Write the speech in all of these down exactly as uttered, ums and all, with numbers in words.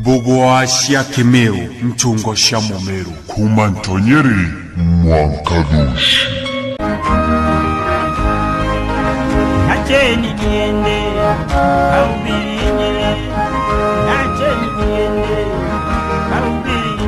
Mbugwa cia Kimiru, nchungo cia Mumiru. Kuuma Ntonyeri mwanka Thuci. Acheni niende, au birinye. Acheni niende, au birinye.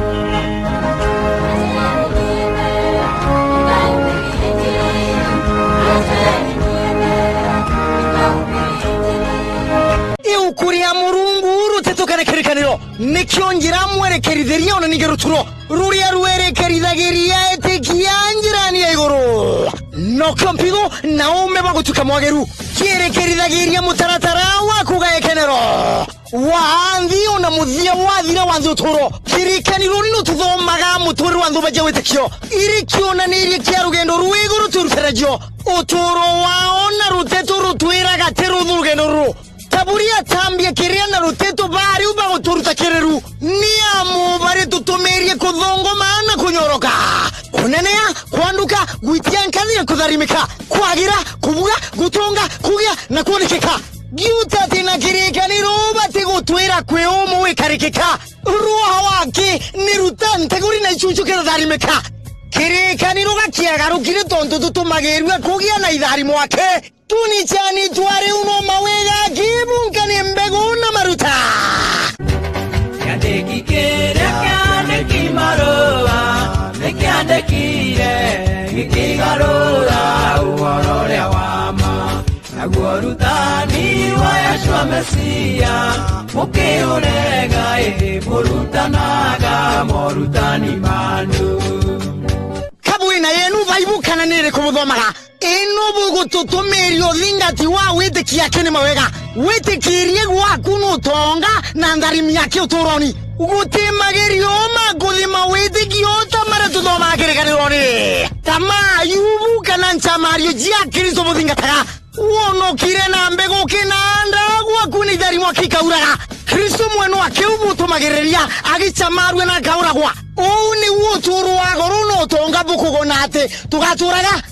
Iu kuria Murungu ruteto kana kirikaniro, nikio njira mwerekerithiria ona ningi ruturo ruria rwerekerithagiria etikia njirani ya iguru. Nokio mpigo na uume bwa gutuika mwageru, kierekerithagiria mutaratara wa kugaekenero wa nthi ona muthia wa thira wa nthi uturo. Kirikaniro ni nututhomaga muturire wa nthuba ja witikio, iri kionanirie kia rugendo rwa iguru twirutanagia. Uturo wao na ruteto rutwiraga ti ruthu rugendo ruru. Ta buria atambia kiria na ruteto bariu baguturuta kiriru, ni amu baritutumirie kuthongoma na kunyoroka, kunenea, kwanduka, gwitia nkathi na kutharimika, kwagira, kubuga, gutunga, kugia na kuonikika. Giuta ati na kirikaniro batigutwira kwi umu wikarikika. Ruoho waki ni ruta nteguri na ichuchu kiratharimika. Kirikaniro gakiagarukire tontu tutumagirua kugia na itharimo aki. Tuni chani twari uno mawega kibunka ni mbegu na maruta. Kiandiki kiria kiandiki marua, ni kiandikire gikigarura uhoro uria wa ma. Naguo rutani wa Yeshua Mesia, mukiurega i murutanaga morutani mandu. Kabwina yenu baibu kana ni iriku buthomaga? Ino bugututumiria uthingati wa witikia aki ni mawega. Witikirie gwaku nutonga na ntharimi aki uturoni. Guti magerio ma kuthima witikio ta maria tuthomaga kirikanironi. Ta ma Ayubu kana nchamario cia Kristo buthingataga. Wonokire na mbegu kinanda gwaku ni itharimo kikauraga. Kristo mwene wa kiu butumagiriria agichamarua na akauragwa. Uu niu uturo wa goro na utonga bukugona ati tugaturaga.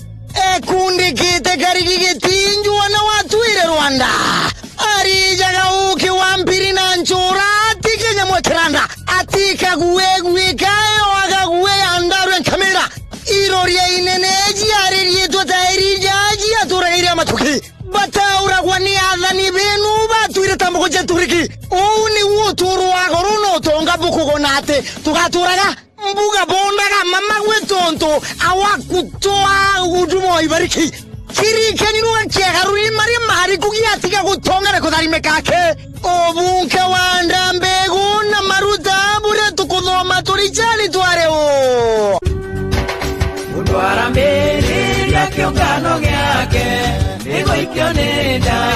Ekundikite karigi gitinjua na watwire rwanda. Arijaga uki wa mpiri na nchura, atikenya mwekiranda, atikaguegwika, yo agaguea ndarwe nkamira. Iroria inene jiaririitwe ta Elija jiaturaga iria matuki. Batauragwa ni athani benu batwire ta mbugo cia nturiki. Uu niu uturo wa goro na utonga bukugona ati tugaturaga. Mbuga bondaga mama gwe tontu awakutoa huduma wa ibariki. Kirikaniro gakiagaruri maria mariku giatiga gutonga na kutharimika aki. Ubunke wa nda mbegu na maruta buria tukuthoma turi chani twari u. Mundu arambiriria kiungano giake, ni guikio ni nda,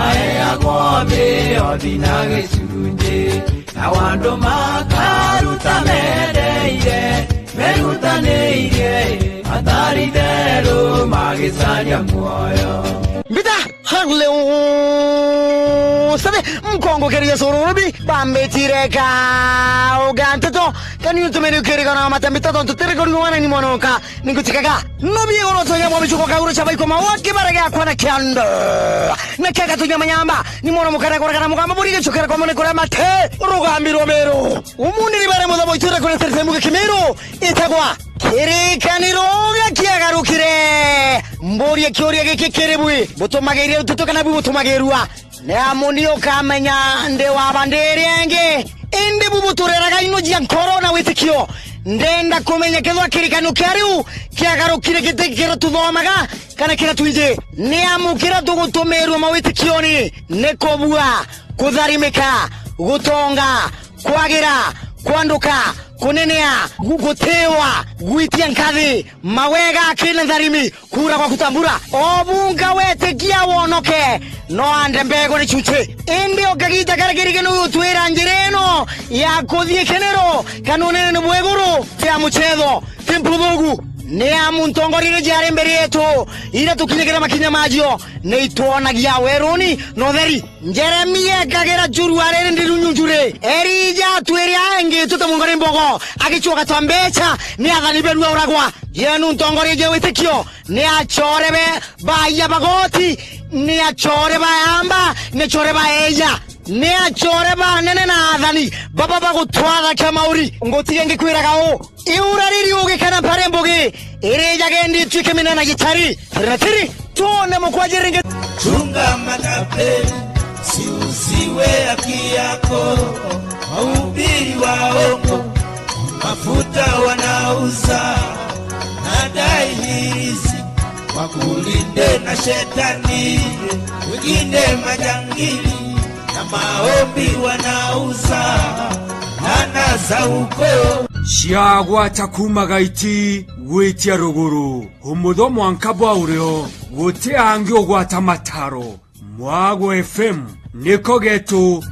aeagwo miothi na gicunji. Na andu makaruta mendeire, merutaniire, atari theru magicaria muoyo. Mbita, haleluya. Sabe, mkongo keria sururubi, bambitire ka uganteto, kani utumeni ukirigana mata mbita tontu tere kori mwana ni mwana uka. Ningutikaga. No biegoro tonya mwa bichuko kauro cha baiko mawa kibara gya kwana kiando. Na kiaga tunya manyamba. Ni mwana mukara kora kana mugamba buri gichukira kwa mone kora mate. Rugambi rwa meru. Umundi ni bare mutha boitura kore tere muge kimeru. Itagwa. Kirikaniro gakiagarukire. Mburia kiuria giki kiri bwi. Butumagirire ututu kana bwi butumagirua. Ni amu ni ukamenya ndi waba ndi iri ingi. Indi bu butureraga ino jia nkoro na witikio. Ndenda kumenya kethwa kirikanio kia riu kiagarukire giti kiria tuthomaga kana kiria twiji. Ni amu kiria tugutumirua mawitikioni ni kubua, kutharimika, gutonga, kwagira, kwanduka, kunenea, gu-, gutiwa, gwitia nkathi, mawega akina ntharimi, kura gwa kutambura. O bunga wetikia wonoke, no ande mbego ni chuche. Indi o kagita karia kirigenu utwira njira ino ya kuthii kenero, kana unene ni bweguru, ti ya muchetho, ti mputhugu. Ni amu ntongoria iria jiari mbere yetu, iria tukinyagira makinya majio, ni itwonagia weruni na utheri. Jeremia ekagira churu ariri ndiru nyunjuri. Elija atwire aengitwe ta mungari mbogo, agichua gatwa mbecha, ni athani beru auragwa. Yenu ntongoria je witikio, ni achore be, baiya bagoti, ni achore bayamba, ni achore baeya. Ni acore banene na athani baba bagutwatha kia mauri. Ngutige ngikwiraga uu, iura riri ugikena mpare mbugi, irijagenditue kimina na gitari. Tiri na tiri, tuone mukwaji ringi. Chunga matapeli, siuziwe haki yako. Mahubiri waongo, mafuta wanauza, nadai hirizi, wakulinde na shetani, wengine majangili na maombi wanauza, laana za ukoo. Ciagwata kuuma gaiti gwitia ruguru, umutho mwanka bwa urio, guti angi ugwata mataro. Mwago F M niko getu.